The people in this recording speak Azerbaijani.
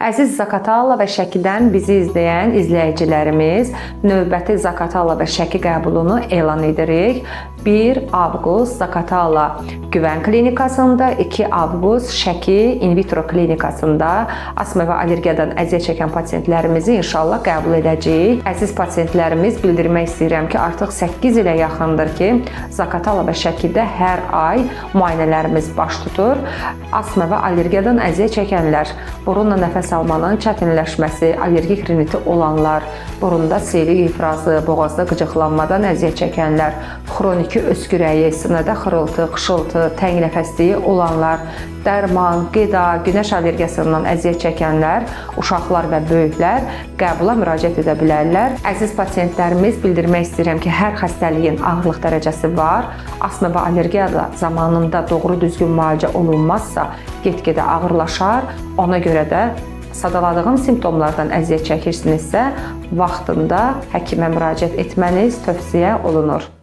Əziz Zaqatala və Şəkidən bizi izləyən izləyicilərimiz, növbəti Zaqatala və Şəki qəbulunu elan edirik. 1 avqust Zaqatala Güvən klinikasında, 2 avqust Şəki In Vitro klinikasında asma və allergiyadan əziyyət çəkən pasientlərimizi inşallah qəbul edəcəyik. Əziz pasientlərimiz, bildirmək istəyirəm ki, artıq 8 ilə yaxındır ki, Zaqatala və Şəkidə hər ay müayinələrimiz baş tutur. Asma və allergiyadan əziyyət çəkənlər, burunla nəfəs almanın çətinləşməsi, allergik riniti olanlar, burunda seylik ifrazı, boğazda qıcıqlanmadan əziyyət çəkənlər, xroniki öskürəyi, sinədə xırıltı, xışıltı, təng nəfəsliyi olanlar, dərman, qida, günəş allergiyasından əziyyət çəkənlər, uşaqlar və böyüklər qəbula müraciət edə bilərlər. Əziz pasientlərimiz, bildirmək istəyirəm ki, hər xəstəliyin ağırlıq dərəcəsi var. Asma və allergiya da zamanında doğru düzgün müalicə olunmazsa, get-gedə ağırlaşar. Ona görə də sadaladığım simptomlardan əziyyət çəkirsinizsə, vaxtında həkimə müraciət etməniz tövsiyə olunur.